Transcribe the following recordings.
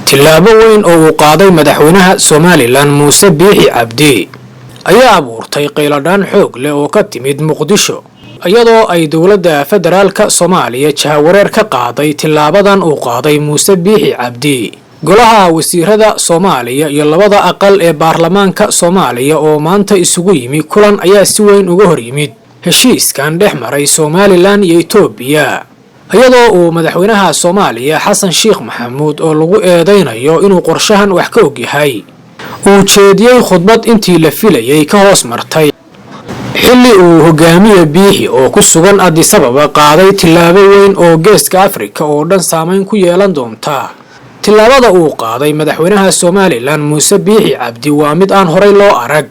Tillaabo weyn oo uu qaaday madaxweynaha Somaliland Muuse Biixi Cabdi ayaa abuurtay qayladhaan xoog leh oo ka timid Muqdisho, iyadoo ay dowladda federaalka Soomaaliya jahawareer ka qaaday tillaabadan uu qaaday Muuse Biixi Cabdi. Golaha wasiirada Soomaaliya iyo labada aqal ee baarlamaanka Soomaaliya oo maanta isugu yimi kulan ayaa si weyn uga hor yimid heshiiskan dhex maray Somaliland iyo Itoobiya, iyadoo uu madaxweynaha Soomaaliya Xasan Sheekh Maxamuud, oo lagu eedeynayo inuu qorshahan wax ka og yahay, uu jeediyey khudbad intii la filayay ka hoos martay, xilli uu hogaamiye Biixi oo ku sugan Addis Ababa qaaday tillaabo weyn oo Geeska Afrika oo dhan saameyn ku yeelan doonta. Tillaabada uu qaaday madaxweynaha Somaliland Muuse Biixi Cabdi waa mid aan horay loo arag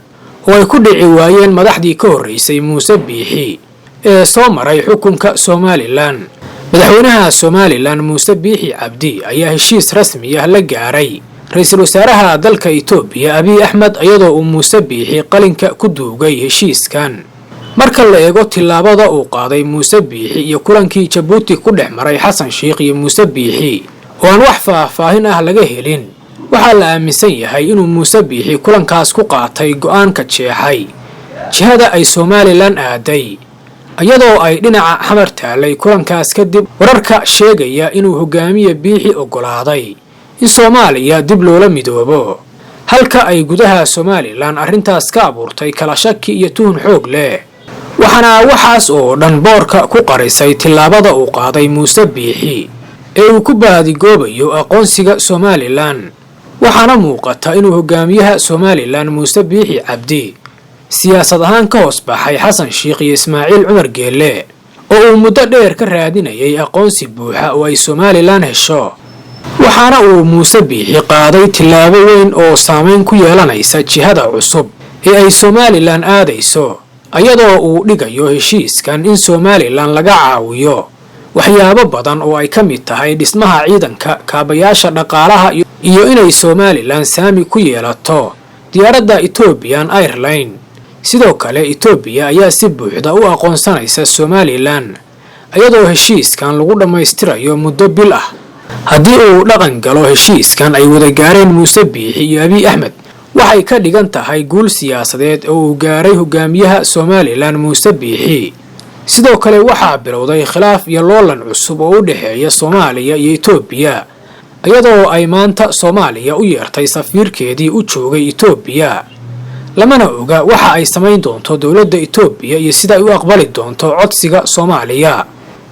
oo ay ku dhici waayeen madaxdii ka horreysay Muuse Biixi ee soo maray xukunka Somaliland. Madaxweynaha Somaliland Muuse Biixi Cabdi ayaa heshiis rasmi ah la gaaray ra-iisul wasaaraha dalka Itoobiya Abiy Axmed, iyadoo uu Muuse Biixi qalinka ku duugay heshiiskan. Marka la eego tillaabada uu qaaday Muuse Biixi iyo kulankii Jabuuti ku dhex maray Xasan Sheikh iyo Muuse Biixi oo aan wax faahfaahin ah laga helin, waxaa la aaminsan yahay inuu Muuse Biixi kulankaas ku qaatay go'aanka jeexay jihada ay Somaliland aaday, iyadoo ay dhinaca Xamar taalay kulankaas kadib wararka sheegaya inuu hogaamiye Biixi oggolaaday in Soomaaliya dib loola midoobo, halka ay gudaha Somaliland arrintaas ka abuurtay kala shaki iyo tuhun xoog leh. Waxaana waxaas oo dhan boorka ku qarisay tillaabada uu qaaday Muuse Biixi ee uu ku baadigoobayo aqoonsiga Somaliland. Waxaana muuqata inuu hogaamiyaha Somaliland Muuse Biixi Cabdi siyaasad ahaan ka hoos baxay Xasan Sheikh iyo Ismaaciil Cumar Geelle, oo uu muddo dheer ka raadinayay aqoonsi buuxa oo ay Somaliland hesho. Waxaana uu Muuse Biixi qaaday tillaabo weyn oo saameyn ku yeelanaysa jihada cusub ee ay Somaliland aadayso, iyadoo uu dhigayo heshiiskan in Somaliland laga caawiyo waxyaabo badan oo ay ka mid tahay dhismaha ciidanka, kaabayaasha dhaqaalaha iyo inay Somaliland saami ku yeelato diyaaradda Ethiopian Airline. Sidoo kale, Etoobiya ayaa si buuxda u aqoonsanaysa Somaliland, iyadoo heshiiskan lagu dhammaystirayo muddo bil ah. Haddii uu dhaqan galo heshiiskan ay wada gaareen Muuse Biixi iyo Abiy Axmed, waxay ka dhigan tahay guul siyaasadeed oo uu gaaray hogaamiyaha Somaliland Muuse Biixi. Sidoo kale, waxaa bilowday khilaaf iyo loolan cusub oo u dhexeeya Soomaaliya iyo Itoobiya, iyadoo ay maanta Soomaaliya u yeertay safiirkeedii u joogay Itoobiya, lamana oga waxa ay samayn doonto dowladda Itoobiya iyo sida ay u aqbali doonto codsiga Soomaaliya.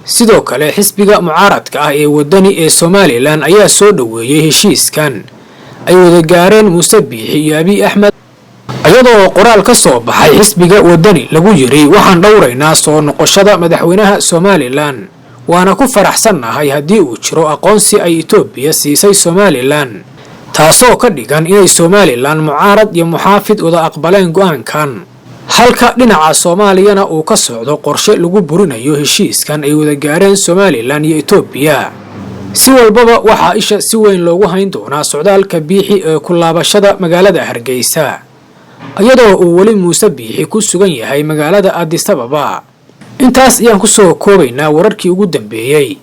Sidoo kale, xisbiga mucaaradka ah ee Wadani ee Somaliland ayaa soo dhoweeyey heshiiskan ay wada gaareen Muuse Biixi iyo Abiy Axmed, iyadoo qoraal ka soo baxay xisbiga Wadani lagu yiri: "Waxaan dhowraynaa soo noqoshada madaxweynaha Somaliland, waana ku faraxsannahay haddii uu jiro aqoonsi ay Itoobiya siisay Somaliland, taasoo ka dhigan inay Somaliland mucaarad iyo muxaafid wada aqbaleen go'aankan," halka dhinaca Soomaaliyana uu ka socdo qorshe lagu burinayo heshiiskan ay wada gaareen Somaliland iyo Itoobiya. Si walbaba, waxaa isha si weyn loogu hayn doonaa socdaalka Biixi ee ku laabashada magaalada Hargeysa, iyadoo uu weli Muuse Biixi ku sugan yahay magaalada Addis Ababa. Intaas ayaan kusoo koobaynaa wararkii ugu dambeeyey.